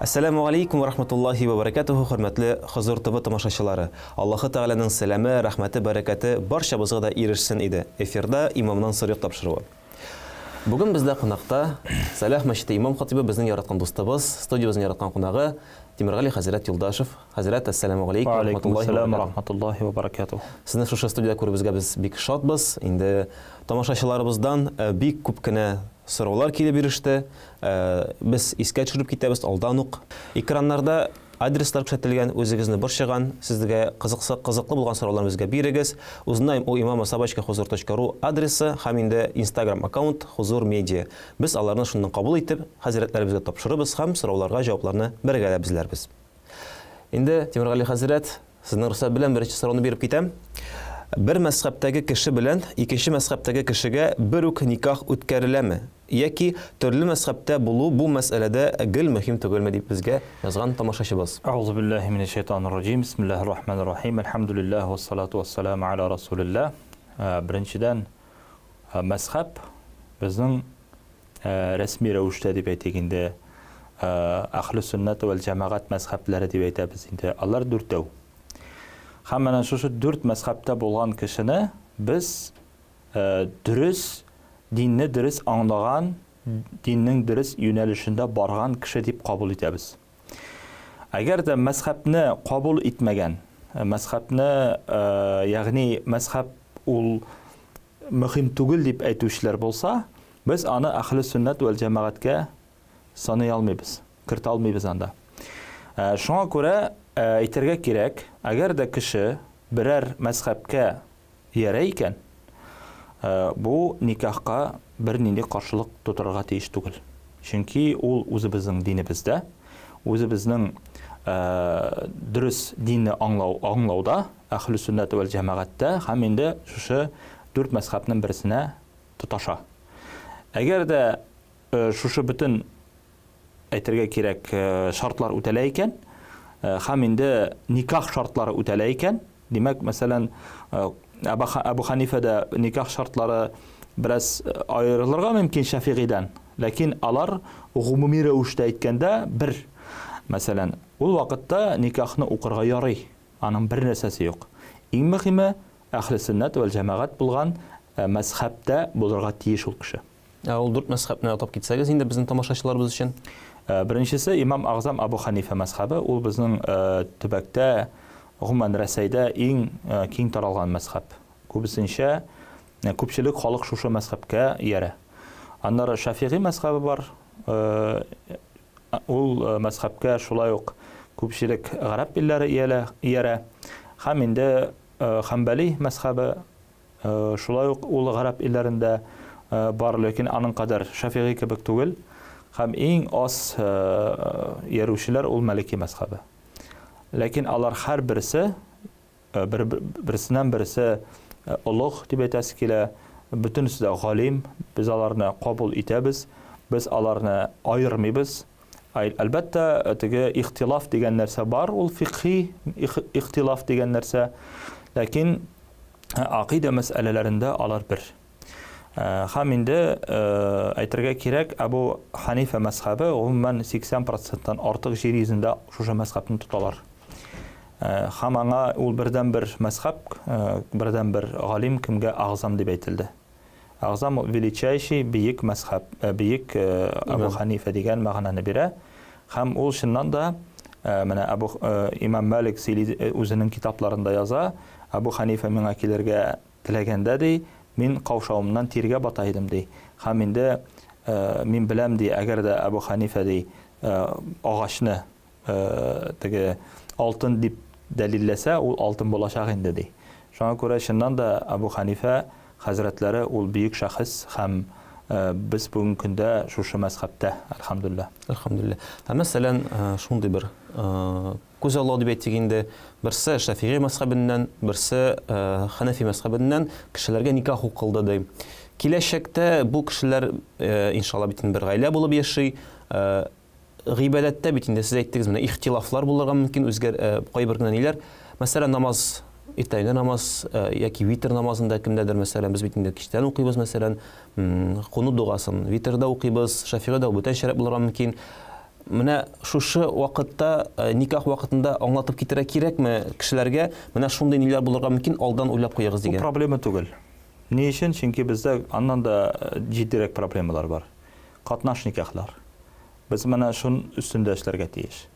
Әссәламү алейкум ва рахматуллахи ва баракатуху, хөрмәтле Хозур ТВ тамашачылары. Аллаһы Тәгаләнең сәламе, рәхмәте, бәрәкәте барчабызга да ирешсен иде. Эфирда Имамнан сорыйк тапшыруы. Бүген бездә кунакта Сәлах мәчете имам хатибы, безнең яраткан дустыбыз, студиябезнең яраткан кунагы Тимергали хәзрәт Юлдашев. Хәзрәт, әссәламү алейкум ва рахматуллахи ва рахматуллахи ва баракатух. Сезне шушы студиядә күрүебезгә без бик шатбыз. Инде тамашачыларыбыздан бик күп кенә сораулар килеп иреште. Без искә төшереп китәбез алдан ук. Экраннарда адреслар күрсәтелгән, үзегезне борчыган, сезгә кызыксы, кызыклы булган сорауларны безгә бирегез. Узнаем у имама собачка хузур точка ру адресы һәм инде Instagram аккаунт Хузур Медиа. Без аларны шуннан кабул итеп, хәзрәтләребезгә тапшырыбыз һәм сорауларга җавапларны бергәләп эзләрбез. Инде, Тимергали хәзрәт, сезнең рөхсәт белән беренче сорауны биреп китәм. Бер мәзхәбтәге кеше белән икенче мәзхәбтәге кешегә бер үк никах үткәреләме? Яки төрле мәзхәбтә булу бу мәсьәләдә гел мөһим түгелме, дип безгә язган тамашачыбыз. Әгъузу биллаһи минәш шайтанир раҗим. Бисмиллаһир рахманир рахим. Әлхәмдүлиллаһ вассалату вассаламу аля расулиллаһ. Беренчедән, мәзхәб безнең рәсми рәвештә дип әйтик инде, әхле сөннәт вәл җәмәгать мәзхәбләре дип әйтәбез инде. Алар дүртәү. Һәм менә шушы дүрт мәзхәбтә булган кешене без дөрес динне дөрес аңлаган, диннең дөрес юнәлешендә барган кеше дип кабул итәбез. Әгәр дә мәзхәбне кабул итмәгән, мәзхәбне, ягъни мәзхәб ул мөһим түгел дип әйтүчеләр булса, без аны әхле сөннәт вәл җәмәгатькә саный алмыйбыз, кертә алмыйбыз анда. Шуңа күрә әйтергә кирәк, әгәр дә кеше берәр мәзхәбкә иярә икән, бу никахка бернинди каршылык тудырырга тиеш түгел. Чөнки ул үзебезнең динебездә, үзебезнең дөрес динне аңлау, аңлауда, әхле сөннәт вәл җәмәгатьтә һәм инде шушы дүрт мәзхәбнең берсенә тоташа. Әгәр дә шушы бөтен әйтергә кирәк, шартлар үтәлә икән, һәм инде никах шартлары үтәлә икән, димәк, мәсәлән, Әбу Ханифәдә никах шартлары бераз аерылырга мөмкин Шәфигыйдән, ләкин алар гомуми рәвештә әйткәндә бер. Мәсәлән, ул вакытта никахны укырга ярый, аның бер нәрсәсе юк. Иң мөһиме, әхле сөннәт вәл җәмәгать булган мәзхәбтә булырга тиеш ул кеше. Ә ул дүрт мәзхәбне атап китсәгез инде безнең тамашачыларыбыз өчен. Беренчесе имам Агзам Абу Ханифа мәзхәбе, ул безнең төбәктә, гомумән Рәсәйдә иң киң таралган мәзхәб. Күбесенчә күпчелек халык шушы мәзхәбкә иярә. Аннары Шафигый мәзхәбе бар. Ул мәзхәбкә шулай ук күпчелек гарәп илләре иярә. Һәм инде Хәмбәли мәзхәбе Шулай ук ул гарәп илләрендә бар, ләкин аның кадәр Шәфигый кебек түгел. Һәм иң аз иярүчеләр ул Малики мәзхәбе. Ләкин алар һәрберсе бер берсеннән берсе олуг дип әйтәсе килә. Бөтенесе дә галим. Без аларны кабул итәбез. Без аларны аермыйбыз. Әлбәттә, теге ихтилаф дигән нәрсә бар, ул фикхи ихтилаф дигән нәрсә. Ләкин Акыйдә мәсьәләләрендә алар бер. Һәм инде әйтергә кирәк, Әбу Ханифа мәзхәбе гомумән 80 проценттан артык җир йөзендә шушы мәзхәбне тоталар. Һәм аңа ул бердәнбер мәзхәб, бердәнбер галим кемгә агзам дип әйтелде. Агзам ул величайший, бөек мәзхәб, бөек Әбу Ханифа дигән мәгънәне бирә. Һәм ул чыннан да менә Әбу Имам Малик сөйли үзенең китапларында яза, Әбу Ханифа миңа килергә теләгәндә, ди, мин каушавымнан тиргә бата идем, ди. Һәм инде мин беләм, ди, әгәр дә Әбу Ханифа, ди, агачны теге алтын дип дәлилләсә, ул алтын булачак инде, ди. Шуңа күрә чыннан да Әбу Ханифа хәзрәтләре ул бөек шәхес һәм без бүгенге көндә шушы мәзхәбтә, әлхәмдүлилләһ. Әлхәмдүлилләһ. Ә мәсәлән, шундый бер күзаллау дип әйтик инде, берсе Шәфигый мәзхәбеннән, берсе Хәнәфи мәзхәбеннән кешеләргә никах укылды ди. Киләчәктә бу кешеләр, иншалла, бит инде бер гаилә булып яши. Гыйбадәттә бит инде сез әйттегез, менә ихтилафлар булырга мөмкин, үзгәр кайбер генә ниләр. Мәсәлән, намаз, иртәнге намаз яки витр намазында кемдәдер, мәсәлән, без бит инде кичтән укыйбыз, мәсәлән, кунут догасын витрда укыйбыз, Шәфигыйдә ул бүтәнчәрәк булырга мөмкин. Менә шушы вакытта, никах вакытында аңлатып китерә кирәкме кешеләргә, менә шундый ниләр булырга мөмкин, алдан уйлап куегыз дигән. Бу проблема түгел. Ни өчен? Чөнки бездә аннан да җитдирәк проблемалар бар. Катнаш никахлар. Без менә шун өстендә эшләргә тиеш.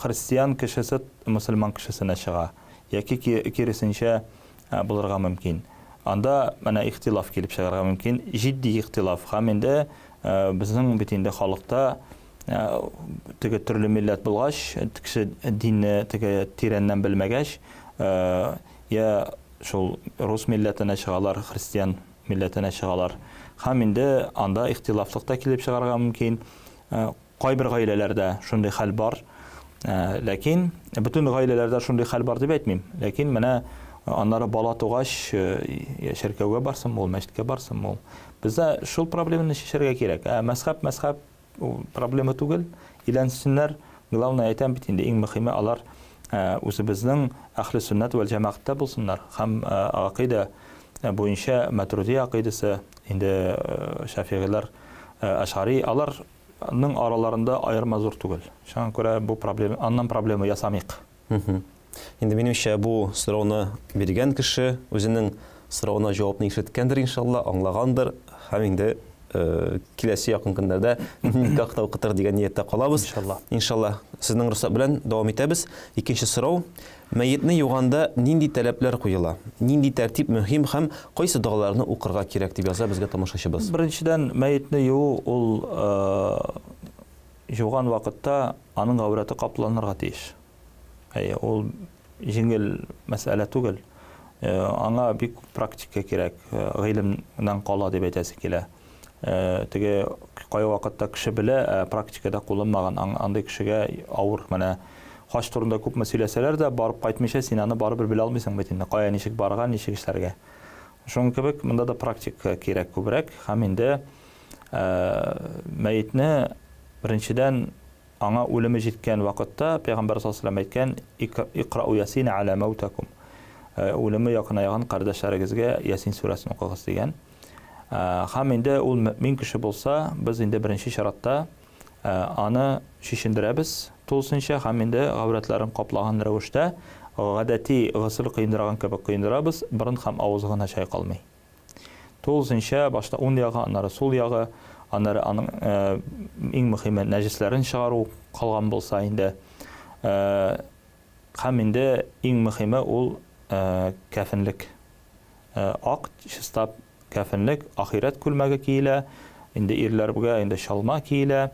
Христиан кешесе мөселман кешесенә чыга яки киресенчә булырга мөмкин. Анда менә ихтилаф килеп чыгарга мөмкин, җитди ихтилаф. Һәм инде безнең бит инде халыкта теге төрле милләт булгач, кеше динне теге тирәннән белмәгәч, я шул рус милләтенә чыгалар, христиан милләтенә чыгалар. Һәм инде анда ихтилафлык та килеп чыгарга мөмкин. Кайбер гаиләләрдә шундый хәл бар. Ләкин бөтен гаиләләрдә шундый хәл бар дип әйтмим. Ләкин менә аннары бала тугач, я чиркәүгә барсынмы ул, мәчеткә барсынмы ул. Бездә шул проблеманы чишәргә кирәк. Ә мәзхәб, мәзхәб ул проблема түгел. Өйләнсеннәр. Главное, әйтәм бит инде, иң мөхиме алар үзебезнең әһле сөннәт вәл җәмәгатьтә булсыннар һәм гакыйдә буенча Матуриди гакыйдәсе, инде шәфигыйлар, Әшари, алар ның араларында аерма зур түгел. Шуңа күрә бу проблема, аннан проблема ясамыйк. Инде минемчә, бу сорауны биргән кеше үзенең соравына җавапны ишеткәндер, иншалла, аңлагандыр һәм инде киләсе якын көннәрдә никах та укытыр дигән нияттә калабыз. Иншалла. Иншалла. Сезнең рөхсәт белән дәвам итәбез. Икенче сорау. Мәетне юганда нинди таләпләр куела? Нинди тәртип мөһим һәм кайсы догаларны укырга кирәк, дип яза безгә тамашачыбыз. Беренчедән, мәетне юу ул юган вакытта аның гаурәте капланырга тиеш. Әйе, ул җиңел мәсьәлә түгел. Аңа бик күп практика кирәк, гыйлемнән кала дип әйтәсе килә. Теге кайвакытта кеше белә, ә практикада кулланмаган, андый кешегә авыр. Менә хаҗ турында күпме сөйләсәләр дә, барып кайтмыйча син аны барыбер белә алмыйсың бит инде, кая ничек барырга, ничек эшләргә. Шуның кебек монда да практика кирәк күбрәк һәм инде мәетне беренчедән аңа үлеме җиткән вакытта Пәйгамбәр саллаллаһу алейһи ва сәлләм әйткән, Икрау Ясин аля мәүтакум. Үлеме якынайган кардәшләрегезгә Ясин сүрәсен укыгыз дигән. Һәм инде ул мөэмин кеше булса, без инде беренче чиратта аны чишендерәбез тулысынча һәм инде гаурәтләрен каплаган рәвештә гадәти госел коендырган кебек коендырабыз, борын һәм авызы гына чайкалмый. Тулысынча башта уң ягы, аннары сул ягы, аннары аның иң мөһиме нәҗесләрен чыгару калган булса инде. Һәм инде иң мөһиме ул кәфенлек. Ак, чиста кәфенлек, ахирәт күлмәге киелә, инде ирләргә инде чалма киелә.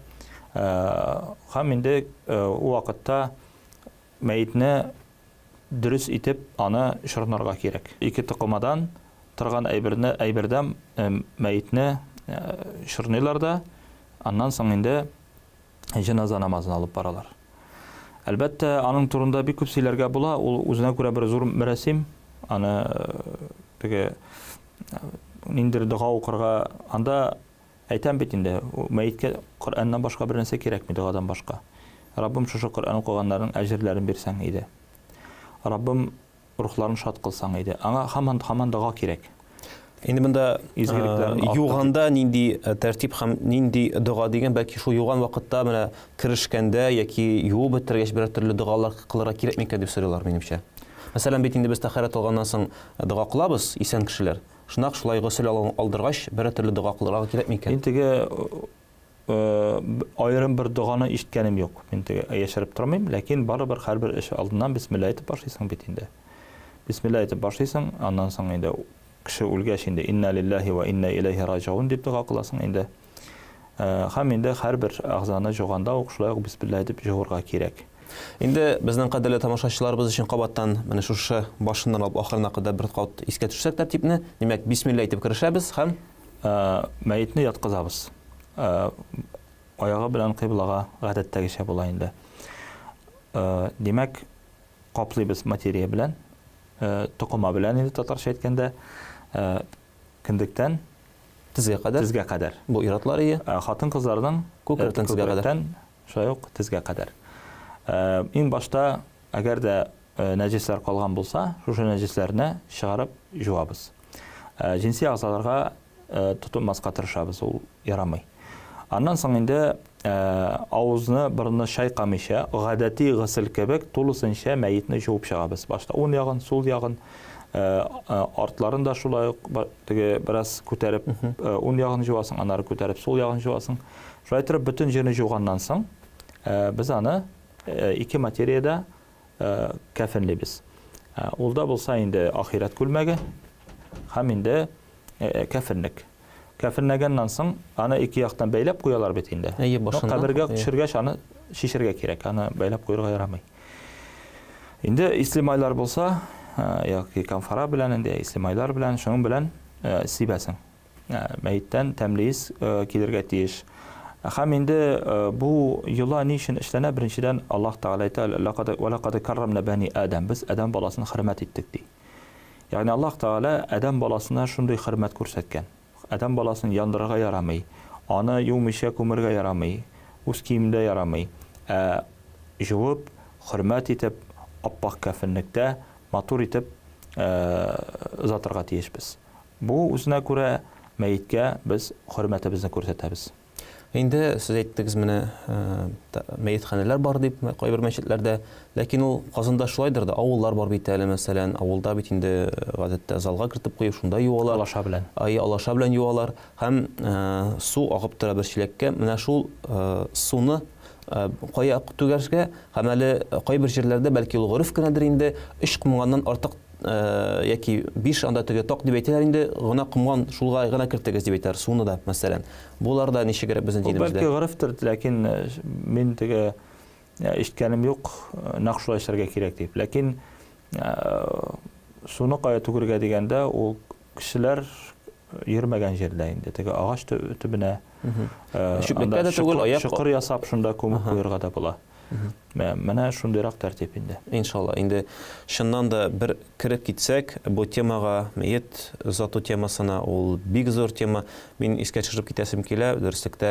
Һәм инде ул вакытта мәетне дөрес итеп аны чорнарга кирәк. Ике токымадан торган әйберне, әйбердән мәетне чорныйлар да, аннан соң инде җеназа намазын алып баралар. Әлбәттә, аның турында бик күп сөйләргә була. Ул үзенә күрә бер зур мәрәсим. Аны теге ниндидер дога укырга анда әйтәм бит инде, мәеткә Коръәннән башка бер нәрсә кирәкми, догадан башка. Раббым, шушы Коръән укыганнарның әҗерләрен бирсәң иде. Раббым, Рухларын шат кылсаң иде. Аңа һаман һаман дога кирәк. Инде монда юганда нинди тәртип һәм нинди дога дигән, бәлки шул юган вакытта менә керешкәндә яки юып бетергәч берәр төрле догалар кылырга кирәк микән дип сорыйлар минемчә. Мәсәлән, бит инде без тәһарәт алганнан соң дога кылабыз, исән кешеләр. Шунак шулай госел алдыргач берәр төрле дога кылырга кирәк микән? Мин теге Аерым бер доганы ишеткәнем юк. Мин теге яшереп тормыйм, ләкин барыбер һәрбер эш алдыннан бисмилла әйтеп башлыйсың бит инде. Бисмилла әйтеп башлыйсың, аннан соң инде кеше үлгәч инде инна лиллаһи ва инна иләйһи раҗиун дип дога кыласың инде. Һәм инде һәрбер әгъзаны җуганда ук шулай ук бисмилла әйтеп җуырга кирәк. Инде безнең кадерле тамашачыларыбыз өчен кабаттан менә шушы башыннан алып ахырына кадәр бер кат искә төшерсәк тәртипне. Димәк, бисмилла әйтеп керешәбез һәм Мәетне яткызабыз. Аягы белән кыйблага гадәттәгечә була инде. Димәк, каплыйбыз материя белән, токыма белән инде татарча әйткәндә, кендектән тезгә кадәр. Тезгә кадәр. Бу ир-атлар ие. Хатын-кызларның күкрәктән тезгә кадәр. Шулай ук тезгә кадәр. Иң башта, әгәр дә нәҗесләр калган булса, шушы нәҗесләрне чыгарып җуабыз. Җенси әгъзаларга тотынмаска тырышабыз, ул ярамый. Аннан соң инде авызны, борынны чайкамыйча, гадәти госел кебек тулысынча мәетне җуып чыгабыз. Башта уң ягын, сул ягын, артларын да шулай ук теге бераз күтәреп, уң ягын җуасың, аннары күтәреп сул ягын җуасың. Шулай итеп бөтен җирне җуганнан соң, без аны ике материядә кәфенлибез. Ул да булса инде ахирәт күлмәге һәм инде кәфенлек. Кәфенләгәннән соң аны ике яктан бәйләп куялар бит инде. Әйе, башыннан. Кабергә төшергәч аны шишергә кирәк, аны бәйләп куярга ярамый. Инде ислемайлар булса, яки камфара белән инде ислемайлар белән, шуның белән сибәсең. Мәеттән тәмле ис килергә тиеш. Һәм инде бу йола ни өчен эшләнә? Беренчедән, Аллаһ Тәгалә әйтә, ләкад вә ләкад каррамна бани Адам. Без Адәм баласын хөрмәт иттек ди. Ягъни Аллаһ Тәгалә Адәм баласына шундый хөрмәт күрсәткән. Адәм баласын яндырырга ярамый, аны юмыйча күмергә ярамый, үз киемендә ярамый. Ә җуып, хөрмәт итеп, аппак кәфенлектә матур итеп озатырга тиешбез. Бу үзенә күрә мәеткә без хөрмәтебезне күрсәтәбез. Инде сез әйттегез менә мәетханәләр бар дип кайбер мәчетләрдә, ләкин ул Казанда шулайдыр да, авыллар бар бит әле, мәсәлән, авылда бит инде гадәттә залга кертеп куеп шунда юалар. Алаша белән. Ай, алаша белән юалар һәм су агып тора бер чиләккә. Менә шул суны кая түгәргә һәм әле кайбер җирләрдә бәлки ул гореф кенәдер инде, 3 комганнан артык яки 5 анда теге ток дип әйтәләр инде, гына комган шулга гына кертегез дип әйтәләр суны да, мәсәлән. Булар да ничегрәк безнең динебездә? Бәлки горефтер, ләкин мин теге ишеткәнем юк, нәкъ шулай эшләргә кирәк дип. Ләкин суны кая түгергә дигәндә, ул кешеләр йөрмәгән җирдә инде, теге агач төбенә, чүплеккә дә түгел, аяк чокыр ясап шунда күмеп куярга да була. Менә шундыйрак тәртип инде. Иншалла. Инде чыннан да бер кереп китсәк, бу темага, мәет озату темасына, ул бик зур тема. Мин искә төшереп китәсем килә, дөреслектә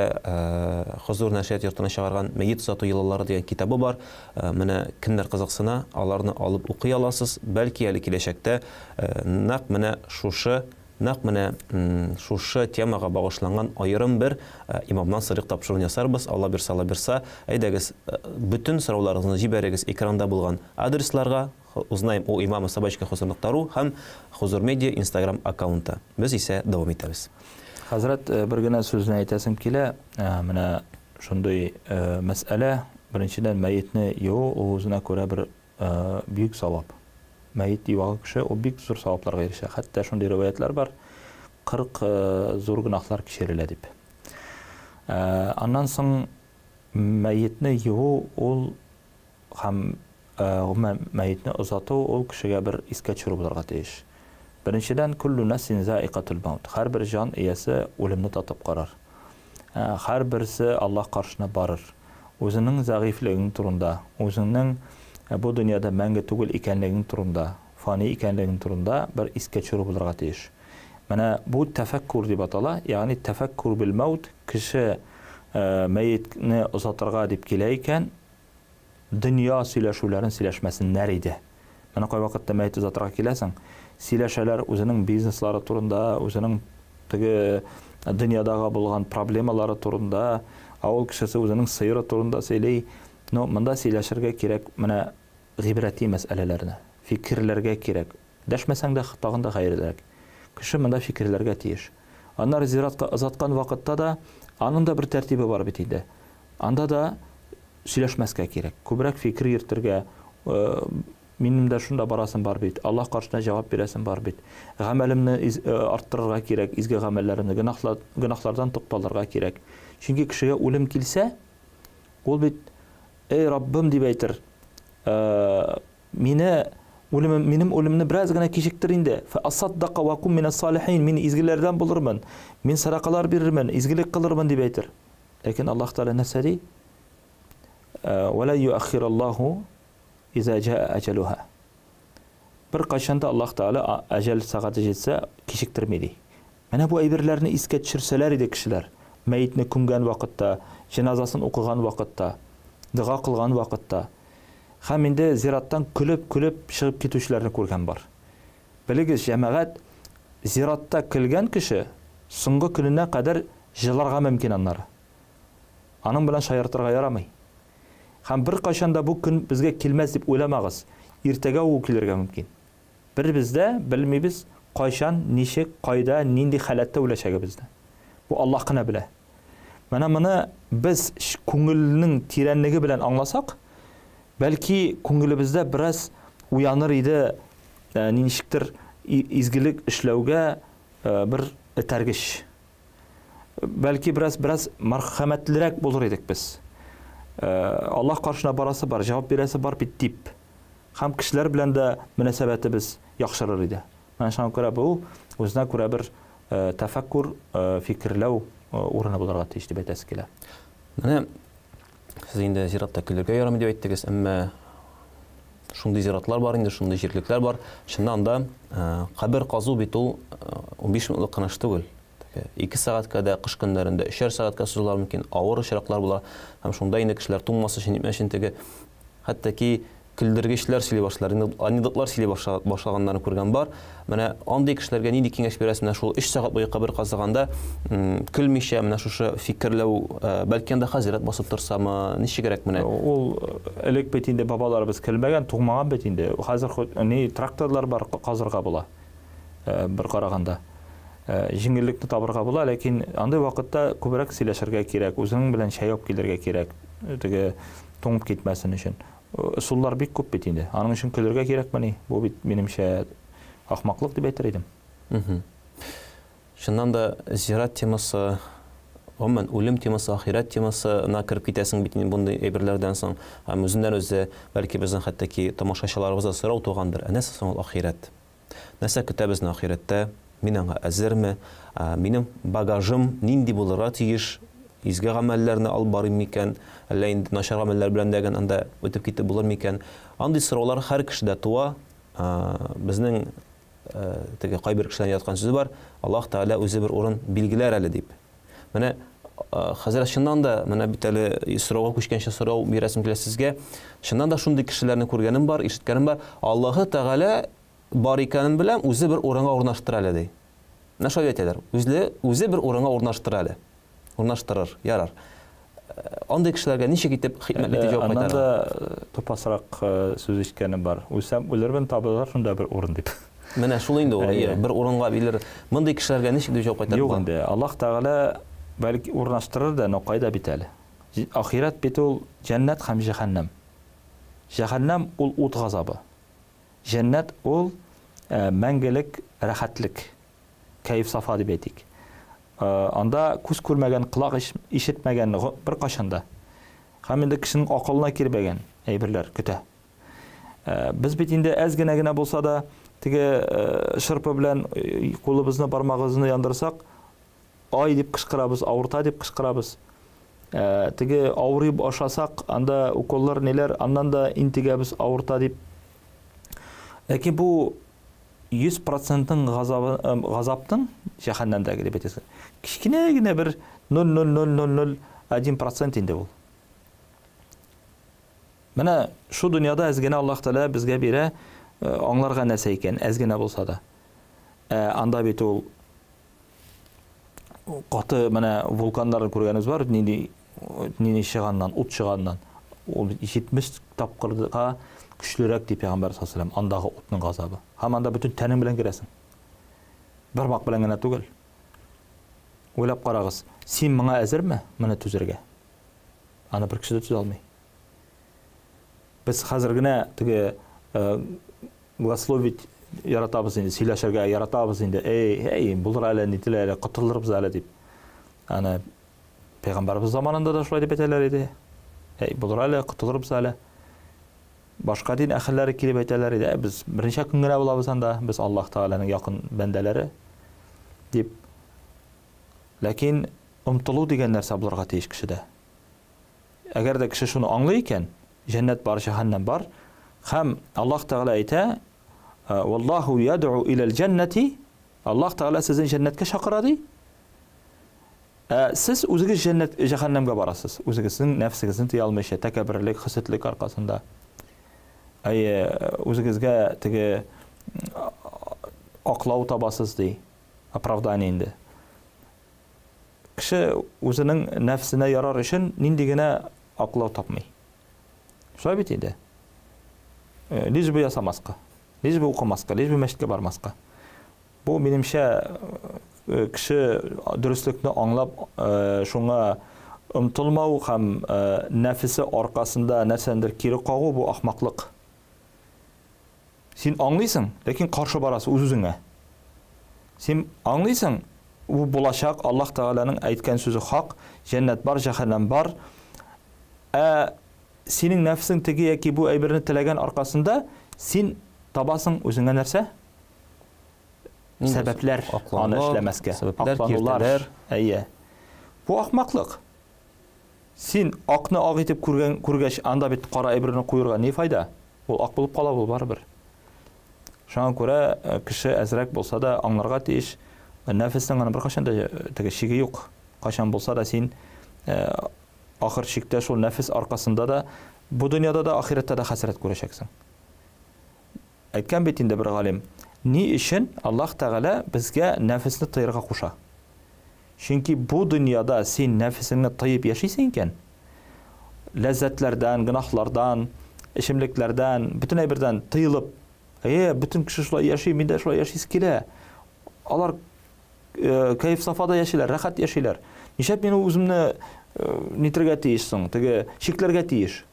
Хозур нәшрият йортына чыгарган Мәет озату йолалары дигән китабы бар. Менә кемнәр кызыксына, аларны алып укый аласыз. Бәлки әле киләчәктә нәкъ менә шушы Нәкъ менә шушы темага багышланган аерым бер имамнан сорыйк тапшыруын ясарбыз. Алла бирса, Алла бирса. Әйдәгез, бөтен сорауларыгызны җибәрегез экранда булган адресларга. Узнаем у имама собачка хозур нокта ру һәм Хозур медиа инстаграм аккаунты. Без исә дәвам итәбез. Хәзрәт, бер генә сүзне әйтәсем килә. Менә шундый мәсьәлә. Беренчедән, мәетне юу ул үзенә күрә бер бөек савап. Мәет юган кеше ул бик зур савапларга ирешә. Хәтта шундый риваятлар бар, 40 зур гөнаһлар кичерелә дип. Аннан соң мәетне юу ул һәм гомумән мәетне озату ул кешегә бер искә төшерү булырга тиеш. Беренчедән, куллу нафсин заикатул маут. Һәрбер җан иясе үлемне татып карар. Һәрберсе Аллаһ каршына барыр. Үзеңнең зәгыйфьлегең турында, үзеңнең бу дөньяда мәңге түгел икәнлегең турында, фани икәнлегең турында бер искә төшерү булырга тиеш. Менә бу тәфәккүр дип атала, ягъни тәфәккүр бил маут, кеше мәетне озатырга дип килә икән, дөнья сөйләшүләрен сөйләшмәсеннәр иде. Менә кайвакытта мәет озатырга киләсең, сөйләшәләр үзенең бизнеслары турында, үзенең теге дөньядагы булган проблемалары турында, авыл кешесе үзенең сыйры турында сөйли. Но монда сөйләшергә кирәк менә гыйбрәти мәсьәләләрне, фикерләргә кирәк. Дәшмәсәң дә тагын да хәерлерәк. Кеше монда фикерләргә тиеш. Аннары зиратка озаткан вакытта да аның да бер тәртибе бар бит инде. Анда да сөйләшмәскә кирәк. Күбрәк фикер йөртергә, минем дә шунда барасым бар бит, Аллаһ каршына җавап бирәсем бар бит. Гамәлемне арттырырга кирәк, изге гамәлләремне, гөнаһлардан тукталырга кирәк. Чөнки кешегә үлем килсә, ул бит, эй Раббым дип әйтер, мине үлемем, минем үлемне бераз генә кичектер инде. Фа асаддака ва кум минас салихин, мин изгеләрдән булырмын, мин садакалар бирермен, изгелек кылырмын дип әйтер. Ләкин Аллаһ Тәгалә нәрсә ди? Ва ла юаххираллаху иза жаа аҗалуха. Бер кайчан да Аллаһ Тәгалә әҗәл сәгате җитсә кичектерми ди. Менә бу әйберләрне искә төшерсәләр иде кешеләр. Мәетне күмгән вакытта, җеназасын укыган вакытта, дога кылган вакытта. Һәм инде зираттан көлеп-көлеп чыгып китүчеләрне күргән бар. Белегез, җәмәгать, зиратта көлгән кеше соңгы көненә кадәр җыларга мөмкин аннары. Аның белән шаяртырга ярамый. Һәм беркайчан да бу көн безгә килмәс дип уйламагыз. Иртәгә үк килергә мөмкин. Беребез дә белмибез, кайчан, ничек, кайда, нинди халәттә үләчәгебезне. Бу Аллаһ кына белә. Менә моны без күңелнең тирәнлеге белән аңласак, бәлки күңелебездә бераз уяныр иде, ничектер изгелек эшләүгә бер этәргеч. Бәлки бераз бераз мәрхәмәтлерәк булыр идек без. Аллаһ каршына барасы бар, җавап бирәсе бар бит дип. Һәм кешеләр белән дә мөнәсәбәтебез яхшырыр иде. Менә шуңа күрә бу үзенә күрә бер тәфәккүр, фикерләү урыны булырга тиеш дип әйтәсе килә. Менә сез инде зиратта көлергә ярамый дип әйттегез, әмма шундый зиратлар бар инде, шундый җирлекләр бар. Чыннан да кабер казу бит ул 15 минутлык кына эш түгел. 2 сәгатькә дә, кыш көннәрендә 3 сәгатькә сузылырга мөмкин, авыр очраклар була. Һәм шунда инде кешеләр туңмас өчен, нитмәс өчен теге хәтта ки көлдергечләр сөйли башлар, анекдотлар сөйли башлаганнарын күргән бар. Менә андый кешеләргә нинди киңәш бирәсез? Менә шул 3 сәгать буе кабер казыганда көлмичә, менә шушы фикерләү, бәлки анда хәзрәт басып торсамы, ничегрәк менә? Ул элек бит инде бабаларыбыз көлмәгән, туңмаган бит инде. Хәзер ни тракторлар бар, казырга була. Бер караганда. Җиңеллекне табырга була, ләкин андый вакытта күбрәк сөйләшергә кирәк, үзең белән чәй алып килергә кирәк, теге туңып китмәсен өчен. Ысуллар бик күп бит инде. Аның өчен көлергә кирәкмени? Бу бит минемчә ахмаклык дип әйтер идем. Чыннан да зират темасы, гомумән үлем темасы, ахирәт темасына кереп китәсең бит инде мондый әйберләрдән соң. Һәм үзеннән үзе, бәлки безнең хәтта ки тамашачыларыбызда сорау тугандыр. Ә нәрсә соң ул ахирәт? Нәрсә көтә безне ахирәттә? Мин аңа әзерме? Минем багажым нинди булырга тиеш? Изге гамәлләрне алып барыйм микән? Әллә инде начар гамәлләр белән дә анда үтеп китеп булыр микән? Андый сораулар һәр кешедә туа. Безнең теге кайбер кешеләрнең яткан сүзе бар. Аллаһ Тәгалә үзе бер урын билгеләр әле дип. Менә хәзер чыннан да менә бит әле сорауга күчкәнче сорау бирәсем килә сезгә. Чыннан да шундый кешеләрне күргәнем бар, ишеткәнем бар. Аллаһы Тәгалә бар икәнен беләм, үзе бер урынга урнаштыра әле ди. Менә шулай әйтәләр. Үзе үзе бер урынга урнаштыра әле. Урнаштырыр, ярар. Андый кешеләргә ничек итеп хикмәтле итеп җавап кайтарырга? Аннан да тупасрак сүз ишеткәнем бар. Үлсәм үлермен, табылыр шунда бер урын дип. Менә шул инде ул, бер урынга бирер. Мондый кешеләргә ничек дип җавап кайтарырга? Юк инде, Аллаһ Тәгалә бәлки урнаштырыр да, но кайда бит әле. Ахирәт бит ул җәннәт һәм җәһәннәм. Җәһәннәм ул ут газабы. Җәннәт ул мәңгелек рәхәтлек, кәеф-сафа дип әйтик. Анда күз күрмәгән, колак ишетмәгән беркайчан да. Һәм инде кешенең акылына килмәгән әйберләр көтә. Без бит инде әз генә генә булса да теге шырпы белән кулыбызны, бармагыбызны яндырсак, ай дип кычкырабыз, авырта дип кычкырабыз. Теге авырый башласак, анда уколлар ниләр, аннан да интегәбез, авырта дип. Ләкин бу 100 процентың газабы, газаптың җәһәннәмдәге дип әйтәсең. Кечкенә генә бер 0,00001 процент инде ул. Менә шу дөньяда әз генә Аллаһ Тәгалә безгә бирә аңларга нәрсә икән, әз генә булса да. Ә анда бит ул каты менә вулканнарны күргәнебез бар, нинди нинди чыганнан, ут чыганнан. Ул 70 тапкырга көчлерәк ди пәйгамбәр саллаллаһу алейһи андагы утның газабы. Һәм анда бөтен тәнең белән керәсең. Бармак белән генә түгел. Уйлап карагыз, син моңа әзерме моны түзәргә? Аны бер кеше дә түзә алмый. Без хәзер генә теге гласловить яратабыз инде, сөйләшергә яратабыз инде. Эй, эй, булыр әле, нителер әле, котылырбыз әле дип. Аны пәйгамбәрбез заманында да шулай дип әйтәләр иде. Эй, булыр әле, котылырбыз әле. Башка дин әһелләре килеп әйтәләр иде, без берничә көн генә булабыз анда, без Аллаһ Тәгаләнең якын бәндәләре дип. Ләкин омтылу дигән нәрсә булырга тиеш кешедә. Әгәр дә кеше шуны аңлый икән, җәннәт бар, җәһәннәм бар, һәм Аллаһ Тәгалә әйтә, Валлаһу яд'у иләл җәннәти, Аллаһ Тәгалә сезне җәннәткә чакыра ди. Ә сез үзегез җәннәт җәһәннәмгә барасыз. Үзегезнең нәфсегезне тыя алмыйча, тәкәбберлек, хөсетлек аркасында. Әйе, үзегезгә теге аклау табасыз ди. Оправдание инде. Кеше үзенең нәфсенә ярар өчен нинди генә аклау тапмый. Шулай бит инде. Э, лишь бы ясамаска, лишь бы укымаска, лишь бы мәчеткә бармаска. Бу, минемчә, э, кеше дөреслекне аңлап, э, шуңа омтылмау һәм нәфесе аркасында нәрсәндер кире кагу бу ахмаклык. Син аңлыйсың, ләкин каршы барасың үз-үзеңә. Син аңлыйсың, бу булачак, Аллаһ Тәгаләнең әйткән сүзе хак, җәннәт бар, җәһәннәм бар. Ә синең нәфсең теге яки бу әйберне теләгән аркасында син табасың үзеңә нәрсә? Сәбәпләр аны эшләмәскә. Сәбәпләр, киртәләр. Әйе. Бу ахмаклык. Син акны ак итеп күргән, күргәч, анда бит кара әйберне куерга ни файда? Ул ак булып кала ул барыбер. Шуңа күрә э, кеше әзрәк булса да аңларга тиеш. Нәфеснең аны беркайчан да э, теге чиге юк. Кайчан булса да син э, ахыр чиктә шул нәфес аркасында да бу дөньяда да ахирәттә дә хәсрәт күрәчәксең. Әйткән бит инде бер галим, ни өчен Аллаһ Тәгалә безгә нәфесне тыерга куша? Чөнки бу дөньяда син нәфесеңне тыеп яшисең икән, ләззәтләрдән, гөнаһлардан, эчемлекләрдән, бөтен әйбердән тыелып, әйе, бөтен кеше шулай яши, мин дә шулай яшисе килә. Алар э, кәеф-сафада яшиләр, рәхәт яшиләр. Нишләп мин үземне э, нитергә тиеш соң, теге чикләргә тиеш?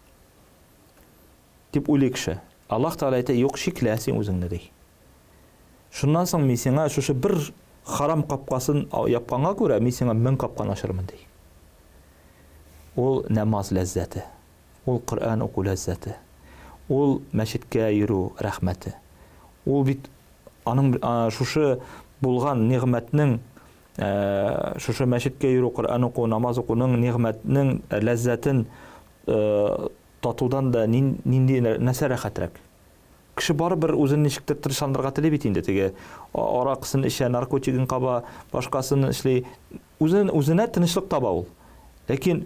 Дип уйлый кеше. Аллаһ Тәгалә әйтә, юк, чиклә син үзеңне, ди. Шуннан соң мин сиңа шушы бер харам капкасын япканга күрә, мин сиңа 1000 капканы ачырмын, ди. Ул намаз ләззәте, ул Коръән уку ләззәте, ул мәчеткә йөрү рәхмәте. Ул бит аның шушы булган нигъмәтнең шушы мәчеткә йөрү, Коръән уку, намаз укуның нигъмәтнең ләззәтен татудан да нинди нәрсә рәхәтрәк? Кеше барыбер үзен ничектер тынычландырырга тели бит инде, теге аракысын эчә, наркотигын каба, башкасын эшли. Үзен үзенә тынычлык таба ул. Ләкин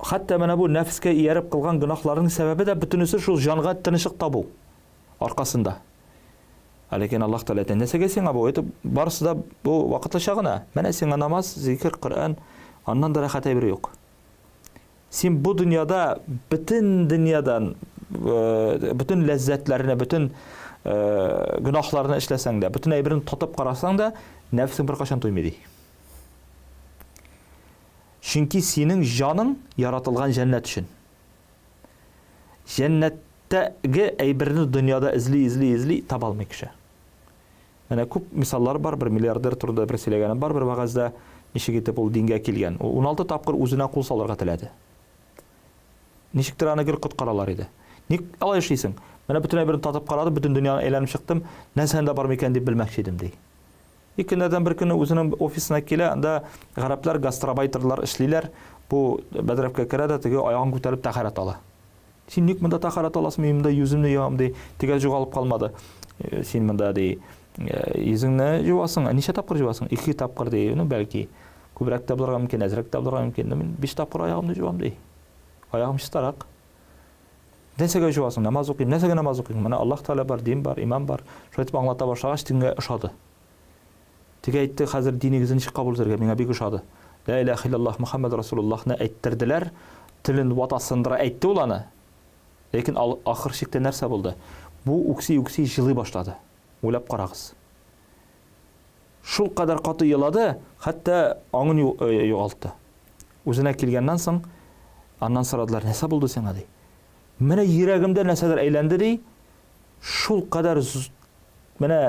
хәтта менә бу нәфескә ияреп кылган гөнаһларның сәбәбе дә бөтенесе шул җанга тынычлык табу аркасында. Ә ләкин Аллаһ Тәгалә әйтә, нәрсәгә сиңа бу? Это барысы да бу вакытлыча гына. Менә сиңа намаз, зикер, Коръән, аннан да рәхәт әйбер юк. Син бу дөньяда бөтен дөньядан, бөтен ләззәтләрне, бөтен гөнаһларны эшләсәң дә, бөтен әйберен татып карасаң да, нәфсең беркайчан туймый ди. Чөнки синең җаның яратылган җәннәт өчен. Җәннәттәге әйберне дөньяда эзли, эзли, эзли таба алмый кеше. Менә күп мисаллар бар, бер миллиардер турында бер сөйләгәнем бар бер вәгазьдә, ничек итеп ул дингә килгән. Ул 16 тапкыр үзенә кул салырга теләде. Ничектер аны гел коткаралар иде. Ник алай эшлисең? Менә бөтен әйберне татып карадым, бөтен дөньяны әйләнеп чыктым, нәрсәне дә бар микән дип белмәкче идем, ди. И көннәрдән бер көнне үзенең офисына килә, анда гарәпләр, гастробайтерлар эшлиләр. Бу бәдрәфкә керә дә, теге аягын күтәреп тәһарәт ала. Син ник монда тәһарәт аласың, мин монда йөземне юам, ди. Тегел югалып калмады. Э, син монда, ди, э, йөзеңне юасың. Ә ничә тапкыр юасың? Ике тапкыр, ди. Ну, бәлки, күбрәк тә булырга мөмкин, әзрәк тә булырга мөмкин. Ну, мин биш тапкыр аягымны юам, ди. Аягым чистарак. Нәрсәгә юасың? Намаз укыйм. Нәрсәгә намаз укыйм? Менә Аллаһ Тәгалә бар, дин бар, иман бар. Шулай итеп аңлата башлагач, тегеңә ошады. Теге әйтте, хәзер динегезне ничек кабул итәргә, миңа бик ошады. Лә иләһә иллаллаһ Мөхәммәд Расулуллаһны әйттерделәр, телен вата сындыра әйтте ул аны. Ләкин ахыр чиктә нәрсә булды? Бу үкси-үкси җылый башлады. Уйлап карагыз. Шул кадәр каты елады, хәтта аңын э, югалтты. Үзенә килгәннән соң, аннан сорадылар, нәрсә булды сиңа, ди. Менә йөрәгемдә нәрсәдер әйләнде, ди. Шул кадәр менә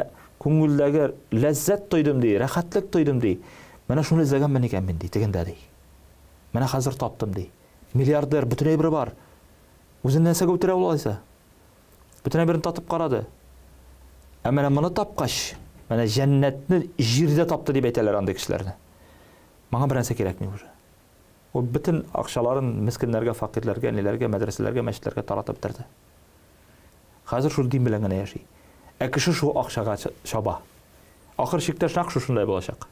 күңелдәге ләззәт тойдым, ди, рәхәтлек тойдым, ди. Менә шуны эзләгәнмен икән мин, ди, тегендә, ди. Менә хәзер таптым, ди. Миллиардер, бөтен әйбере бар. Үзен нәрсәгә үтерә ул алайса? Бөтен әйберен татып карады. Ә менә моны тапкач, менә җәннәтне җирдә тапты дип әйтәләр андый кешеләрне. Моңа бер нәрсә кирәкми уже. Ул бөтен акчаларын мескеннәргә, фәкыйрьләргә, ниләргә, мәдрәсәләргә, мәчетләргә таратып бетерде. Хәзер шул дин белән генә яши. Ә кеше шул акчага чаба. Ахыр чиктә нәкъ шушындай булачак.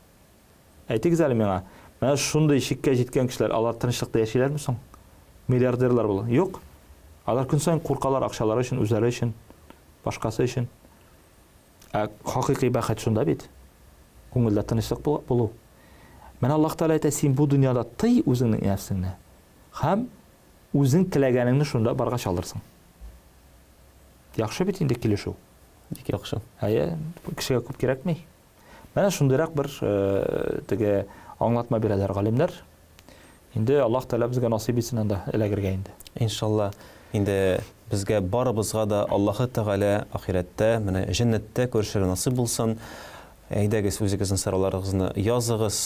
Әйтегез әле миңа, менә шундый чиккә җиткән кешеләр, алар тынычлыкта яшиләрме соң? Миллиардерлар була. Юк. Алар көн саен куркалар акчалары өчен, үзләре өчен, башкасы өчен. Ә хакыйкый бәхет шунда бит. Күңелдә тынычлык булу. Менә Аллаһ Тәгалә әйтә, син бу дөньяда тый үзеңнең нәфсеңне һәм үзең теләгәнеңне шунда баргач алырсың. Яхшы бит инде килешү. Бик яхшы. Әйе, кешегә күп кирәкми. Менә шундыйрак бер теге аңлатма бирәләр галимнәр. Инде Аллаһ Тәгалә безгә насыйп итсен анда эләгергә инде. Иншалла. Инде безгә барыбызга да Аллаһы Тәгалә ахирәттә, менә җәннәттә күрешергә насыйп булсын. Әйдәгез, үзегезнең сорауларыгызны языгыз.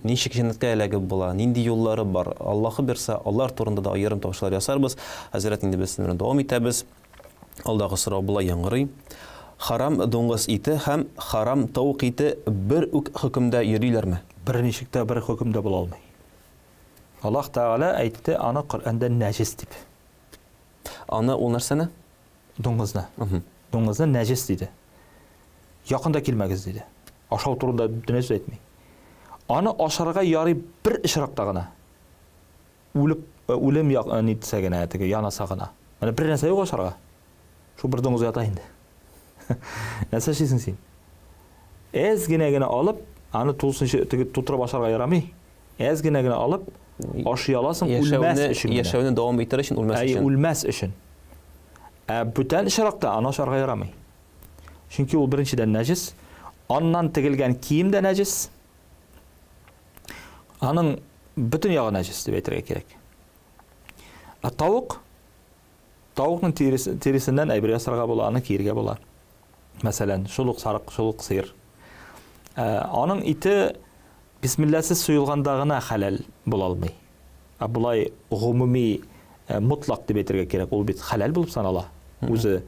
Ничек җәннәткә эләгеп була, нинди юллары бар? Аллаһы бирсә, алар турында да аерым тапшырулар ясарбыз. Хәзрәт, инде без сезнең белән дәвам итәбез. Алдагы сорау болай яңгырый. Харам дуңгыз ите һәм харам тавык ите бер үк хөкемдә йөриләрме? Берничек тә бер хөкемдә була алмый. Аллаһ Тәгалә әйтте аны Коръәндә нәҗес дип. Аны ул нәрсәне? Дуңгызны. Дуңгызны нәҗес диде. Якын да килмәгез диде. Ашау турында бөтенләй сүз әйтми. Аны ашарга ярый бер очракта гына. Үлеп, үлем як, нитсә генә, теге янаса гына. Менә бер нәрсә юк ашарга. Шул бер дуңгыз ята инде. Нәрсә эшлисең син? Әз генә генә алып, аны тулысынча теге тутырып ашарга ярамый. Әз генә генә алып, ашый аласың, үлмәс өчен. Яшәүне дәвам итәр өчен, үлмәс өчен. Әй, үлмәс өчен. Ә бүтән очракта аны ашарга ярамый. Чөнки ул беренчедән нәҗес, аннан тегелгән кием дә нәҗес. Аның бөтен ягы нәҗес дип әйтергә кирәк. Ә тавык, тавыкның тиресе, тиресеннән әйбер ясарга була, аны киергә була. Мәсәлән, шул ук сарык, шул ук сыер. Ә, аның ите бисмилласыз суелганда гына хәләл була алмый. Ә болай гомуми э, мотлак дип әйтергә кирәк, ул бит хәләл булып санала. Үзе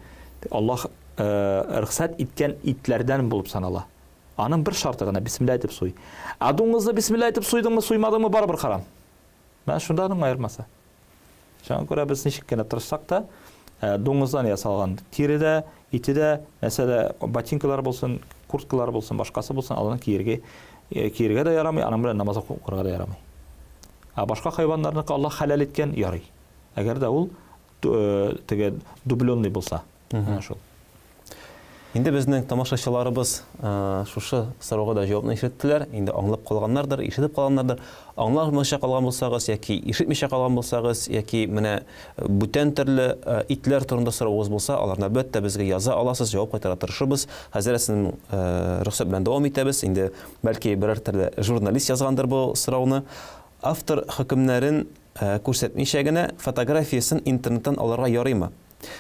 Аллаһ э, рөхсәт иткән итләрдән булып санала. Аның бер шарты гына, бисмилла әйтеп суй. Ә дуңгызны бисмилла әйтеп суйдыңмы, суймадыңмы, барыбер харам. Менә шунда аның аермасы. Шуңа күрә без ничек кенә тырышсак та, э, дуңгыздан ясалган тире дә, ите дә, нәрсә дә, ботинкалар булсын, курткалар булсын, башкасы булсын, аларны киергә, э, киергә дә ярамый, аның белән намаз укырга да ярамый. Ә башка хайваннарныкы Аллаһ хәләл иткән, ярый. Әгәр дә ул э, теге дубленный булса. Менә шул. Инде безнең тамашачыларыбыз шушы сорауга да җавапны ишеттеләр. Инде аңлап калганнардыр, ишетеп калганнардыр. Аңламыйча калган булсагыз яки ишетмичә калган булсагыз, яки менә бүтән төрле итләр турында соравыгыз булса, аларны әлбәттә безгә яза аласыз, җавап кайтарырга тырышырбыз. Хәзер сезнең рөхсәт белән дәвам итәбез. Инде бәлки берәр төрле журналист язгандыр бу сорауны. Автор хөкемнәрен күрсәтмичә генә фотографиясен интернеттан алырга ярыймы?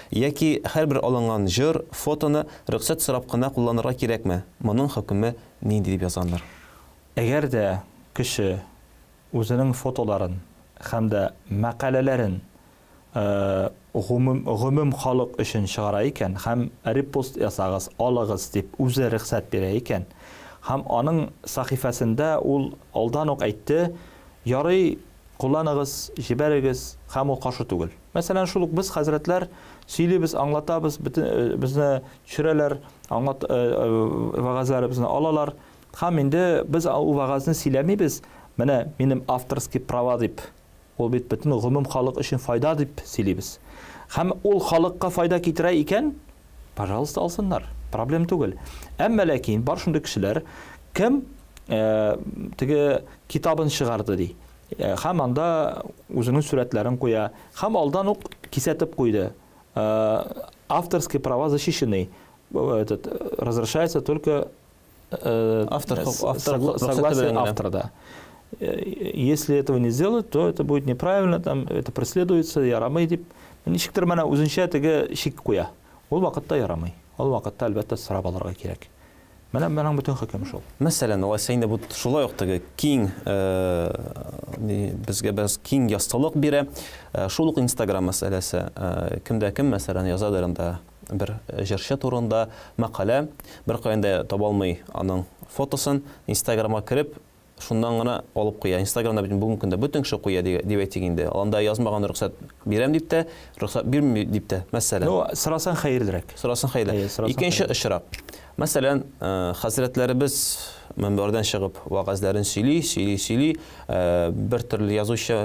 Яки һәрбер алынган җыр, фотоны рөхсәт сорап кына кулланырга кирәкме? Моның хөкеме нинди дип язганнар? Әгәр дә кеше үзенең фотоларын һәм дә мәкаләләрен гомум гомум халык өчен чыгара икән һәм репост ясагыз, алыгыз дип үзе рөхсәт бирә икән һәм аның сәхифәсендә ул алдан ук әйтте, ярый, Кулланыгыз, җибәрегез, һәм ул каршы түгел. Мәсәлән, шул ук без, хәзрәтләр, сөйлибез, аңлатабыз, бөтен безне төшерәләр, аңлат вәгазьләребезне алалар. Һәм инде без ул вәгазьне сөйләмибез, менә минем авторский права дип. Ул бит бөтен гомум халык өчен файда дип сөйлибез. Һәм ул халыкка файда китерә икән, пожалуйста, алсыннар. Проблем түгел. Әмма ләкин бар шундый кешеләр, кем теге китабын чыгарды ди. Һәм анда үзенең сурәтләрен куя. Һәм алдан ук кисәтеп куйды. Авторские права защищены. Этот, разрешается только автор, автор, согласие автора, да. Если этого не сделать, то это будет неправильно, там это преследуется, ярамый дип. Ничектер менә үзенчә теге шик куя. Ул вакытта ярамый. Ул вакытта, әлбәттә, сорап алырга кирәк. Менә моның бөтен хөкеме шул. Мәсәлән, алайса инде бу шулай ук теге киң безгә бераз киң яссылык бирә. Шул ук Инстаграм мәсьәләсе. Кемдә кем, мәсәлән, язадыр анда бер җырчы турында мәкалә, беркаян да таба алмый аның фотосын, Инстаграмга кереп, Шуннан гына алып куя. Инстаграмда бит бүгенге көндә бөтен кеше куя дип әйтик инде. Анда язмаган рөхсәт бирәм дип тә, рөхсәт бирмим дип тә, мәсәлән. Ну, сорасаң хәерлерәк. Сорасаң хәерле. Икенче очрак. Мәсәлән, хәзрәтләребез мөнбәрдән чыгып вәгазьләрен сөйли, сөйли, сөйли, бер төрле язучы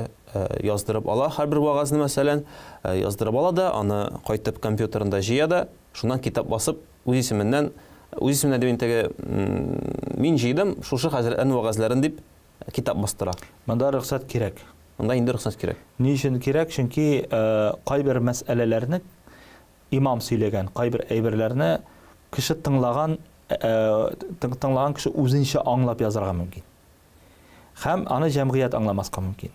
яздырып ала һәрбер вәгазьне, мәсәлән, яздырып ала да, аны кайтып компьютерында җыя да, шуннан китап басып Үз исеменнән, үз исеменнән дип инде теге мин җыйдым шушы хәзрәтләрнең вәгазьләрен дип китап бастыра. Монда рөхсәт кирәк. Монда инде рөхсәт кирәк. Ни өчен кирәк? Чөнки кайбер мәсьәләләрне имам сөйләгән, кайбер әйберләрне кеше тыңлаган, тыңлаган кеше үзенчә аңлап язарга мөмкин. Һәм аны җәмгыять аңламаска мөмкин.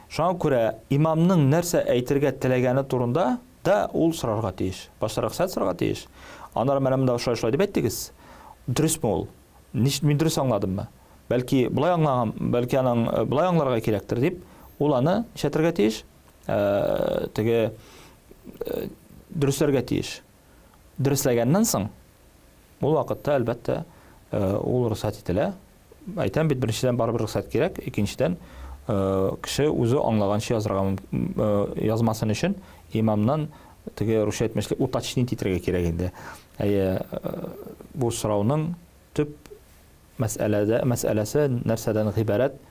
Шуңа күрә имамның нәрсә әйтергә теләгәне турында да ул сорарга тиеш. Башта рөхсәт сорарга тиеш. Аннары менә монда шулай шулай дип әйттегез. Дөресме ул? Ничек мин дөрес аңладыммы? Бәлки болай аңлаган, бәлки аның болай аңларга кирәктер дип, ул аны нишләтергә тиеш? Теге дөресләргә тиеш. Дөресләгәннән соң, ул вакытта әлбәттә ул рөхсәт ителә. Әйтәм бит, беренчедән барыбер рөхсәт кирәк, икенчедән кеше үзе аңлаганча язарга язмасын өчен имамнан теге русча әйтмешли уточнить итәргә кирәк инде. Әйе, бу сорауның төп мәсьәләдә мәсьәләсе нәрсәдән гыйбарәт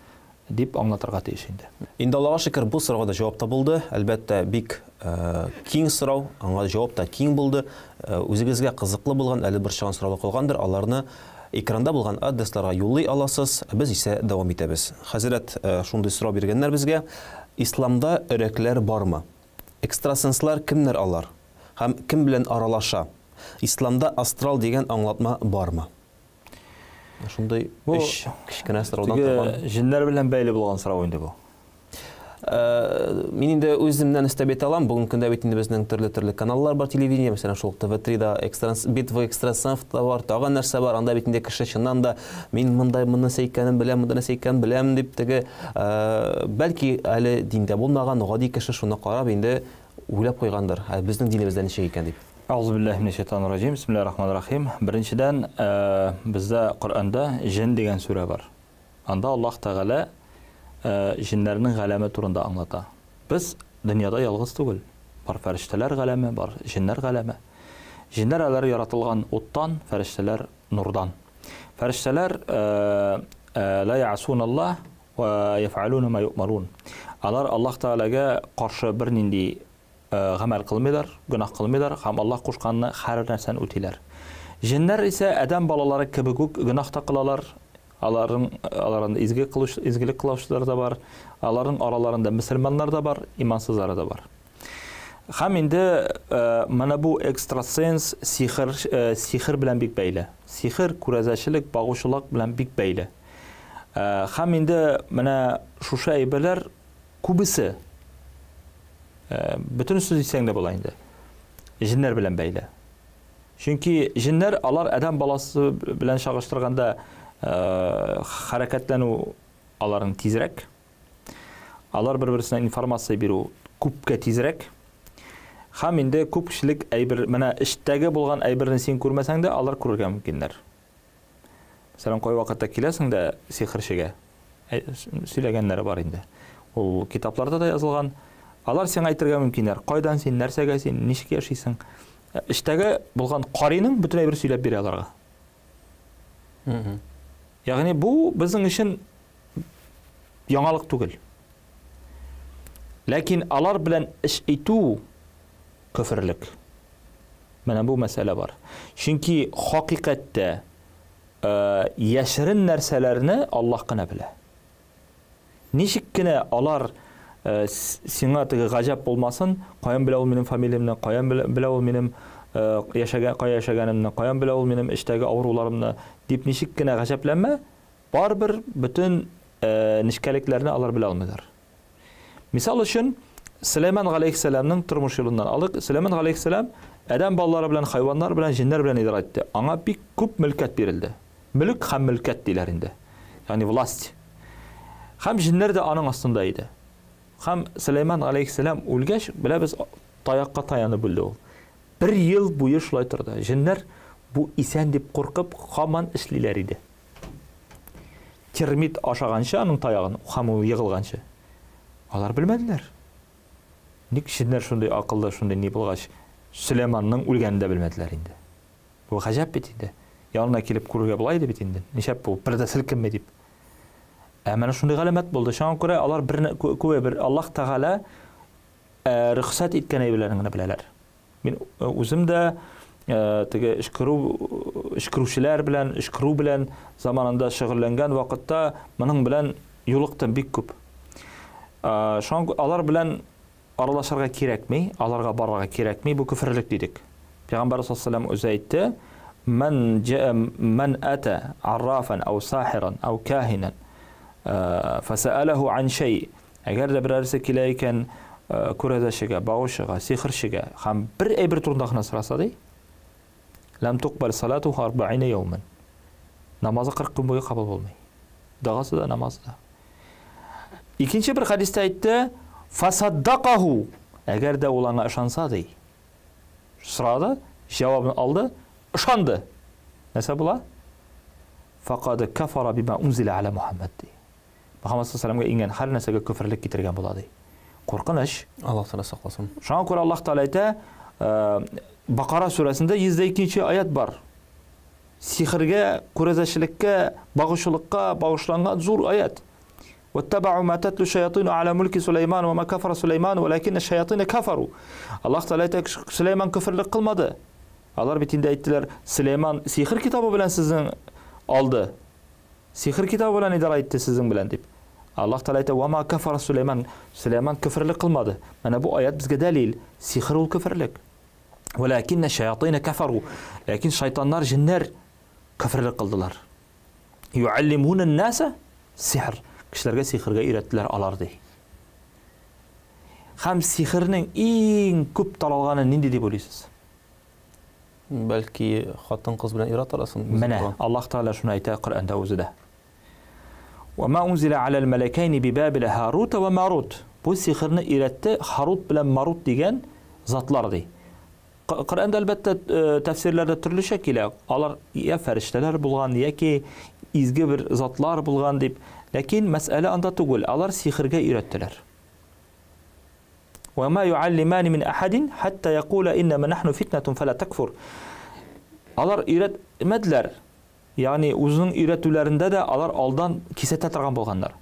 дип аңлатырга тиеш инде. Инде Аллага шөкер, бу сорауга да җавап табылды. Әлбәттә, бик киң сорау, аңа җавап та киң булды. Үзегезгә кызыклы булган, әле борчыган сораулар калгандыр, аларны экранда булган адресларга юллый аласыз. Без исә дәвам итәбез. Хәзрәт, шундый сорау биргәннәр безгә. Исламда өрәкләр бармы? Экстрасенслар кемнәр алар? Һәм кем белән аралаша? Исламда астрал дигән аңлатма бармы? Шундый өч кечкенә сораудан торган. Җеннәр белән бәйле булган сорау инде бу. Мин инде үземнән өстәп әйтә алам, бүгенге көндә бит инде безнең төрле-төрле каналлар бар телевидение, мәсәлән, шул ТВ3-да битва экстрасенсов та бар, тагын нәрсә бар, анда бит инде кеше чыннан да мин монда моны нәрсә икәнен беләм, монда нәрсә икәнен беләм дип теге, бәлки әле диндә булмаган гади кеше шуны карап инде уйлап куйгандыр, ә безнең динебездә ничек икән дип. Аузу биллаһи минәш шайтанир раҗим. Бисмиллаһир рахманир рахим. Беренчедән, бездә Коръәндә җен дигән сүрә бар. Анда Аллаһ Тәгалә җеннәрнең галәме турында аңлата. Без дөньяда ялгыз түгел. Бар фәрештәләр галәме, бар җеннәр галәме. Җеннәр алар яратылган уттан, фәрештәләр нурдан. Фәрештәләр ла ясуналлаһ ва яфалуна ма юъмарун. Алар Аллаһ Тәгаләгә каршы бернинди гамәл кылмыйлар, гөнаһ кылмыйлар һәм Аллаһ кушканны һәр нәрсәне үтиләр. Җеннәр исә адәм балалары кебек үк гөнаһ та кылалар. Аларның аларында изге кылыш, изгелек кылучылар да бар, аларның араларында мөселманнар да бар, имансызлары да бар. Һәм инде менә бу экстрасенс сихер, сихер белән бик бәйле. Сихер, күрәзәчелек, багучылык белән бик бәйле. Һәм инде менә шушы әйберләр күбесе, бөтенесе дисәң дә була инде, җеннәр белән бәйле. Чөнки җеннәр алар адәм баласы белән чагыштырганда хәрәкәтләнү аларның тизрәк. Алар бер-берсенә информация бирү күпкә тизрәк. Һәм инде күпчелек әйбер, менә эчтәге булган әйберне син күрмәсәң дә, алар күрергә мөмкиннәр. Мәсәлән, кай вакытта киләсең дә сихерчегә, сөйләгәннәре бар инде. Ул китапларда да язылган. Алар сиңа әйтергә мөмкиннәр. Кайдан син, нәрсәгә син, ничек яшисең? Эчтәге булган кариның бөтен әйбер сөйләп бирә аларга. Ягъни бу безнең өчен яңалык түгел. Ләкин алар белән эш итү көферлек. Менә бу мәсьәлә бар. Чөнки хакыйкатьтә яшерен нәрсәләрне Аллаһ кына белә. Ничек кенә алар сиңа теге гаҗәп булмасын, каян белә ул минем фамилиямне, каян белә ул минем яшәгән, кая яшәгәнемне, каян белә ул минем эчтәге авыруларымны дип ничек кенә гаҗәпләнмә, барыбер бөтен нечкәлекләрне алар белә алмыйлар. Мисал өчен, Сөләйман галәйһиссәламның тормыш юлыннан алыйк. Сөләйман галәйһиссәлам адәм балалары белән, хайваннар белән, җеннәр белән идарә итте. Аңа бик күп мөлкәт бирелде. Мөлек һәм мөлкәт диләр инде. Ягъни власть. Һәм җеннәр дә аның астында иде. Һәм Сөләйман галәйһиссәлам үлгәч, беләбез, таякка таянып үлде ул. Бер ел буе шулай торды. Җеннәр бу исән дип куркып, һаман эшлиләр иде. Термит ашаганчы аның таягын, һәм ул егылганчы. Алар белмәделәр. Ник җеннәр шундый акыллы, шундый ни булгач, Сөләйманның үлгәнен дә белмәделәр инде. Бу гаҗәп бит инде. Янына килеп күрергә була иде бит инде. Нишләп бу бер дә селкенми дип. Ә менә шундый галәмәт булды. Шуңа күрә алар бер күбе бер Аллаһ Тәгалә рөхсәт иткән әйберләрен генә беләләр. Мин үзем дә теге эшкерү эшкерүчеләр белән, эшкерү белән заманында шөгыльләнгән вакытта моның белән Юлыктым бик күп. Шуңа алар белән аралашырга кирәкми, аларга барырга кирәкми, бу көферлек дидек. Пәйгамбәр саллаллаһу алейһи үзе әйтте, "Ман җаа ман ата аррафан ау сахиран ау кахинан фасалаху ан шай". Әгәр дә берәрсе килә икән күрәзәчегә, багучыга, сихерчегә һәм бер әйбер турында гына сораса ди, лам туқбал салатуху 40 яуман. Намазы 40 көн буе кабул булмый. Догасы да, намазы да. Икенче бер хәдистә әйтте, фасаддакаху. Әгәр дә ул аңа ышанса ди. Сорады, җавабын алды, ышанды. Нәрсә була? Фақад кафара бима унзила аля Мухаммад ди. Мухаммад саллаллаху алейһи иңгән һәр нәрсәгә көферлек китергән була ди. Куркыныч. Аллаһ Тәгалә сакласын. Шуңа күрә Аллаһ Тәгалә әйтә, Бакара сүрәсендә 102 аят бар. Сихергә, күрәзәчелеккә, багучылыкка багышланган зур аят. واتبعوا ما تتلو الشياطين على ملك سليمان وما كفر سليمان ولكن الشياطين كفروا. Аллаһ Тәгалә әйтә, Сөләйман көферлек кылмады. Алар бит инде әйттеләр, Сөләйман сихер китабы белән сезнең алды. Сихер китабы белән идарә итте сезнең белән дип. Аллаһ Тәгалә әйтә, "Ва ма кафара Сөләйман". Сөләйман көферлек кылмады. Менә бу аят безгә дәлил. Сихер ул көферлек. Вәләкинна шаятин кафару. Ләкин шайтаннар, җиннәр көферлек кылдылар. Юаллимуна ан-наса сихр. Кешеләргә сихергә өйрәттеләр алар ди. Һәм сихернең иң күп таралганы нинди дип уйлыйсыз? Бәлки хатын-кыз белән ир-ат арасында. Менә Аллаһ Тәгалә шуны әйтә Коръәндә үзе дә. Ва ма унзила аля мәләкәйни би Бабила Һарут ва Марут. Бу сихерне өйрәтте Һарут белән Марут дигән затлар ди. Коръәндә әлбәттә тәфсирләрдә төрлечә килә. Алар я фәрештәләр булган, яки изге бер затлар булган дип. Ләкин мәсьәлә анда түгел. Алар сихергә өйрәттеләр. Ва ма юаллимани мин ахадин хатта якула иннама нахну фитнатун фала такфур. Алар өйрәтмәделәр. Ягъни үзенең өйрәтүләрендә дә алар алдан кисәтә торган булганнар.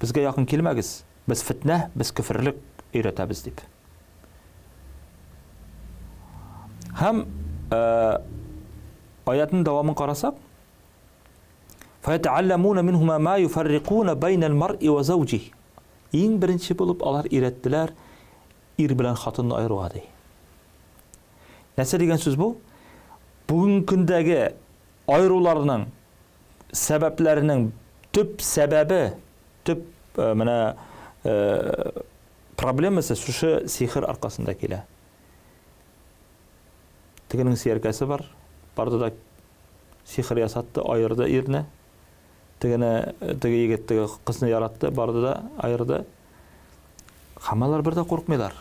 Безгә якын килмәгез. Без фитнә, без көферлек өйрәтәбез дип. Һәм аятның дәвамын карасак, فَيَتَعَلَّمُونَ مِنْهُمَا مَا يُفَرِّقُونَ بَيْنَ الْمَرْءِ وَزَوْجِهِ. Иң беренче булып алар өйрәттеләр ир белән хатынны аеруга ди. Нәрсә дигән сүз бу? Бүгенге көндәге аеруларның сәбәпләренең төп сәбәбе, төп менә проблемасы шушы сихер аркасында килә. Тегенең сөяркәсе бар, барды да сихер ясатты, аерды ирне. Тегене, теге егет теге кызны яратты, барды да аерды. Һәм алар бер дә куркмыйлар.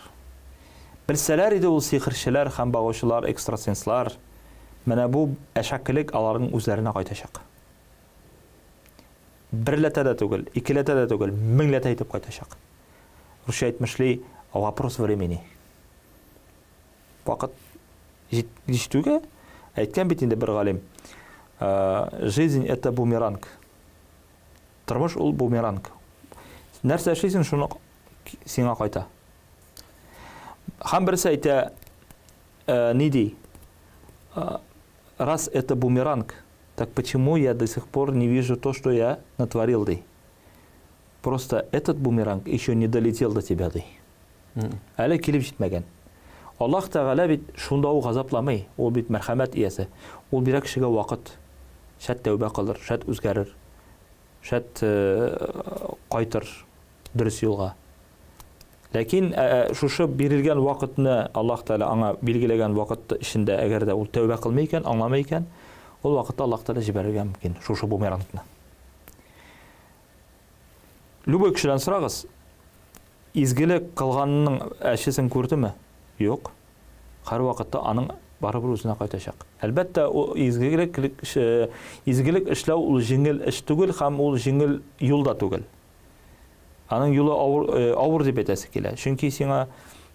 Белсәләр иде ул сихерчеләр һәм багучылар, экстрасенслар, менә бу әшәкелек аларның үзләренә кайтачак. Берләтә дә түгел, икеләтә дә түгел, меңләтә итеп кайтачак. Русча әйтмешли, вопрос времени. Вакыт җитүгә әйткән бит инде бер галим. Жизнь это бумеранг. Тормыш ул бумеранг. Нәрсә эшлисең, шуны сиңа кайта. Һәм берсе әйтә, ни ди? Раз это бумеранг, так почему я до сих пор не вижу то, что я натворил, ди? Просто этот бумеранг еще не долетел до тебя, ди. Әле килеп җитмәгән. Аллаһ Тәгалә бит шунда ук газапламый, ул бит мәрхәмәт иясе. Ул бирә кешегә вакыт. Шәт тәүбә кылыр, шәт үзгәрер, шәт кайтыр дөрес юлга. Ләкин шушы бирелгән вакытны Аллаһ Тәгалә аңа билгеләгән вакыт эчендә әгәр дә ул тәүбә кылмый икән, аңламый икән, ул вакытта Аллаһ Тәгалә җибәрергә мөмкин шушы бумерангны. Любой кешедән сорагыз, изгелек кылганның әчесен күрдеме? Юк. Һәр вакытта аның барыбер үзенә кайтачак. Әлбәттә, ул изгелек эшләү ул җиңел эш түгел һәм ул җиңел юл да түгел. Аның юлы авыр, авыр дип әйтәсе килә. Чөнки сиңа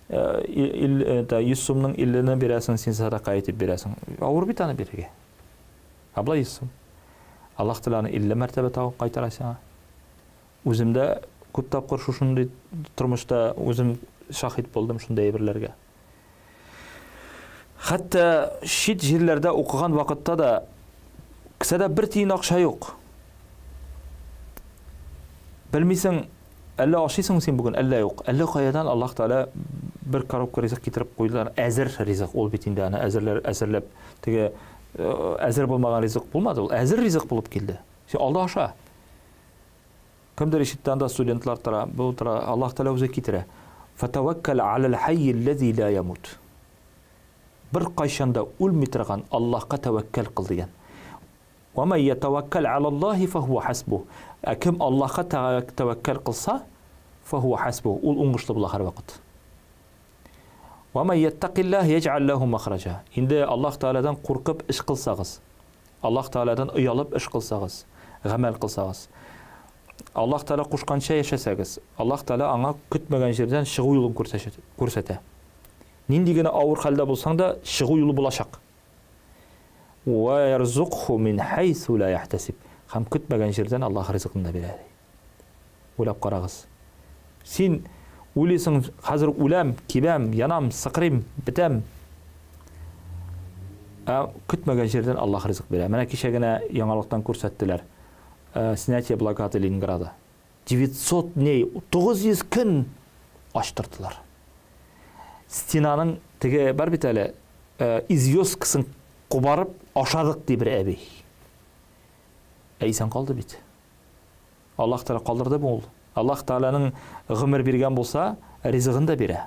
100 сумның 50-не бирәсең, син садака итеп бирәсең. Авыр бит аны бирергә. Ә болай 100 сум. Аллаһ Тәгалә аны 50 мәртәбә тагын кайтара сиңа. Үзем дә күп тапкыр шушындый тормышта үзем шаһит булдым шундый әйберләргә. Хәтта чит җирләрдә укыган вакытта да кесәдә бер тиен акча юк. Белмисең, әллә ашыйсың син бүген, әллә юк. Әллә каядан Аллаһ Тәгалә бер коробка ризык китереп куйдылар. Әзер ризык, ул бит инде аны әзерләр, әзерләп, теге әзер булмаган ризык булмады ул, әзер ризык булып килде. Син алда аша. Кемдер ишетте, анда студентлар тора, бу тора, Аллаһ Тәгалә үзе китерә. Фатаваккал алал хайй аллази ла ямут. Бер кайчан да үлми торган Аллаһка тәвәккәл кыл дигән. Ва ман ятаваккал алаллаһи фахуа хасбух. Ә кем Аллаһка тәвәккәл кылса, фахуа хасбух, ул уңышлы була һәрвакыт. Ва ман яттакиллаһ яҗ'ал лаху махраҗа. Инде Аллаһ Тәгаләдән куркып эш кылсагыз, Аллаһ Тәгаләдән оялып эш кылсагыз, гамәл кылсагыз, Аллаһ Тәгалә кушканча яшәсәгез, Аллаһ Тәгалә аңа көтмәгән җирдән чыгу юлын күрсәтә. Нинди генә авыр хәлдә булсаң да, чыгу юлы булачак. Вә ярзукху мин хайсу ла яхтасиб. Һәм көтмәгән җирдән Аллаһ ризыкны да бирә, ди. Уйлап карагыз. Син уйлыйсың, хәзер үләм, кибәм, янам, сыкрыйм, бетәм. Ә көтмәгән җирдән Аллаһ ризык бирә. Менә кичә генә яңалыктан күрсәттеләр. Э, снятие блокады Ленинграда. 900 дней, 900 көн ач тордылар. Стенаның теге бар бит әле, э, известкасын кубарып ашадык ди бер әби. Ә исән калды бит. Аллаһ Тәгалә калдырды бу ул. Аллаһ Тәгаләнең гомер биргән булса, ризыгын да бирә.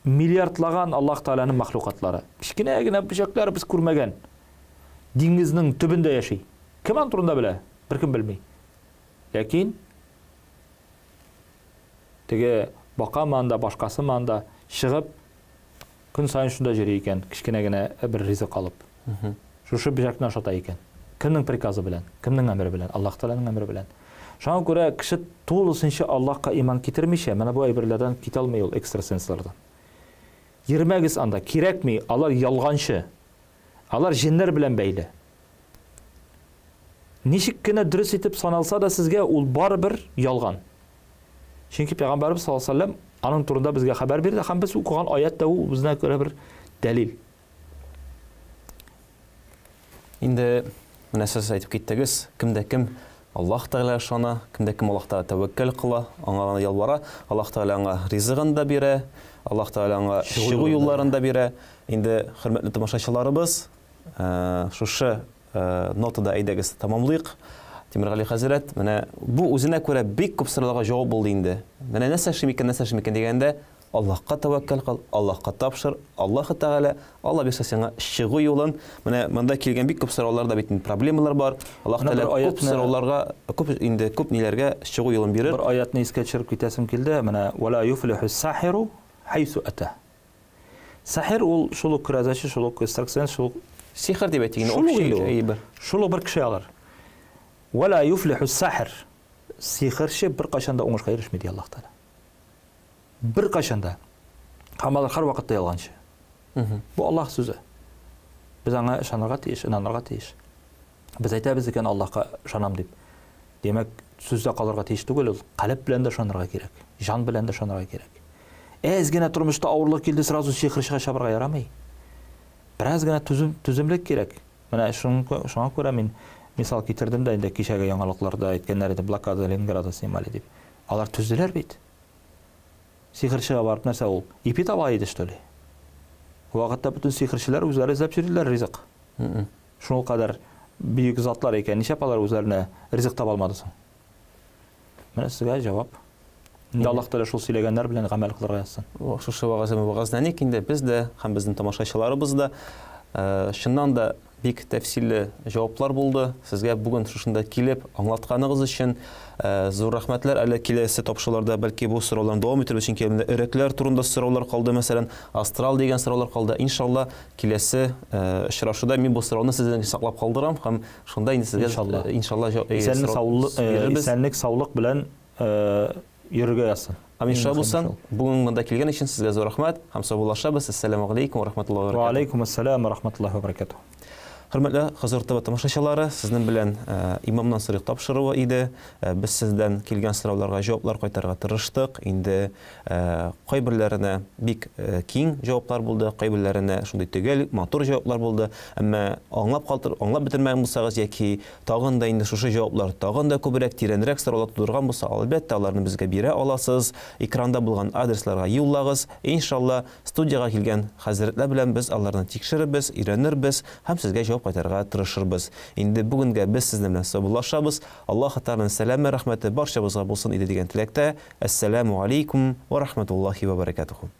Миллиардлаган Аллаһ Тәгаләнең мәхлукатлары. Кечкенә генә бөҗәкләр без күрмәгән. Диңгезнең төбендә яши. Кем аның турында белә? Беркем белми. Ләкин теге бакамы анда, башкасымы анда чыгып көн саен шунда йөри икән, кечкенә генә бер ризык алып. Шушы бөҗәкне ашата икән. Кемнең приказы белән? Кемнең әмере белән? Аллаһ Тәгаләнең әмере белән. Шуңа күрә кеше тулысынча Аллаһка иман китермичә, менә бу әйберләрдән китә алмый ул экстрасенслардан. Йөрмәгез анда, кирәкми, алар ялганчы. Алар җеннәр белән бәйле. Ничек кенә дөрес итеп саналса да сезгә, ул барыбер ялган. Чөнки Пәйгамбәрбез саллаллаһу алейһи ва сәлләм аның турында безгә хәбәр бирде һәм без укыган аят та ул үзенә күрә бер дәлил. Инде менә сез әйтеп киттегез, кем дә кем Аллаһ Тәгалә ышана, кем дә кем Аллаһ Тәгалә тәвәккәл кыла, аңа гына ялвара, Аллаһ Тәгалә аңа ризыгын да бирә, Аллаһ Тәгалә аңа чыгу юлларын да бирә. Инде, хөрмәтле тамашачыларыбыз, шушы нотада әйдәгез тәмамлыйк. Тимергали хәзрәт, менә бу үзенә күрә бик күп сорауларга җавап булды инде. Менә нәрсә эшлим икән, нәрсә эшлим икән дигәндә, Аллаһка тәвәккәл кыл, Аллаһка тапшыр, Аллаһы Тәгалә, Алла бирсә сиңа чыгу юлын. Менә монда килгән бик күп сорауларда бит инде проблемалар бар. Аллаһ Тәгалә күп сорауларга, күп инде күп ниләргә чыгу юлын бирер. Бер аятны искә төшереп китәсем килде. Менә вала юфлиху сахиру хайсу ата. Сахир ул шул ук күрәзәче, шул ук экстрасенс, шул ук сихер дип әйтик инде, общий әйбер. Шул ук бер кеше алар. Вала юфлиху сахир. Сихерче беркайчан да уңышка ирешми ди Аллаһ Тәгалә. Беркайчан да. Һәм алар һәрвакытта ялганчы. Бу Аллаһ сүзе. Без аңа ышанырга тиеш, инанырга тиеш. Без әйтәбез икән Аллаһка ышанам дип. Димәк, сүздә калырга тиеш түгел ул. Калеб белән дә ышанырга кирәк. Җан белән дә ышанырга кирәк. Әз генә тормышта авырлык килде, сразу сихерчегә чабырга ярамый. Бераз генә түзем, түземлек кирәк. Менә шуңа күрә мин мисал китердем дә инде кичәге яңалыкларда әйткәннәр иде, блокада Ленинграда снимали дип. Алар түзделәр бит. Сихерчегә барып нәрсә ул? Ипи таба иде, что ли? Вакытта бөтен сихерчеләр үзләре эзләп йөрделәр ризык. Шул кадәр бөек затлар икән, нишләп алар үзләренә ризык таба алмады соң? Менә сезгә җавап. Инде Аллаһ Тәгалә шул сөйләгәннәр белән гамәл кылырга язсын. Шушы вәгазьне вәгазьләник инде без дә һәм безнең тамашачыларыбыз да. Чыннан да бик тәфсилле җаваплар булды. Сезгә бүген шушында килеп аңлатканыгыз өчен зур рәхмәтләр. Әле киләсе тапшыруларда бәлки бу сорауларны дәвам итәрбез, чөнки менә өрәкләр турында сораулар калды, мәсәлән, астрал дигән сораулар калды. Иншалла, киләсе очрашуда мин бу сорауны сездән саклап калдырам һәм шунда инде сезгә иншалла, иншалла исәнлек, саулык, исәнлек, саулык белән йөрергә язсын. Амин, шулай булсын. Бүген монда килгән өчен сезгә зур рәхмәт һәм саубуллашабыз. Әссәламү галәйкүм ва рахматуллаһи ва баракатуһ. Ва алейкум ассалам ва рахматуллаһи ва баракатуһ. Хөрмәтле Хозур ТВ тамашачылары, сезнең белән Имамнан сорыйк тапшыруы иде. Без сездән килгән сорауларга җаваплар кайтарырга тырыштык. Инде кайберләренә бик киң җаваплар булды, кайберләренә шундый төгәл, матур җаваплар булды. Әмма аңлап калтыр, аңлап бетермәгән булсагыз яки тагын да инде шушы җаваплар тагын да күбрәк, тирәнрәк сораулар тудырган булса, әлбәттә, аларны безгә бирә аласыз. Экранда булган адресларга юллагыз. Иншалла, Студиягә килгән хәзрәтләр белән без аларны тикшерербез, өйрәнербез һәм сезгә җавап кайтарырга тырышырбыз. Инде бүгенгә без сезнең белән саубуллашабыз. Аллаһы Тәгаләнең сәламе, рәхмәте барчабызга булсын иде дигән теләктә, Әссәләмү алейкум вә рахмәтуллаһи вә бәрәкәтүһү.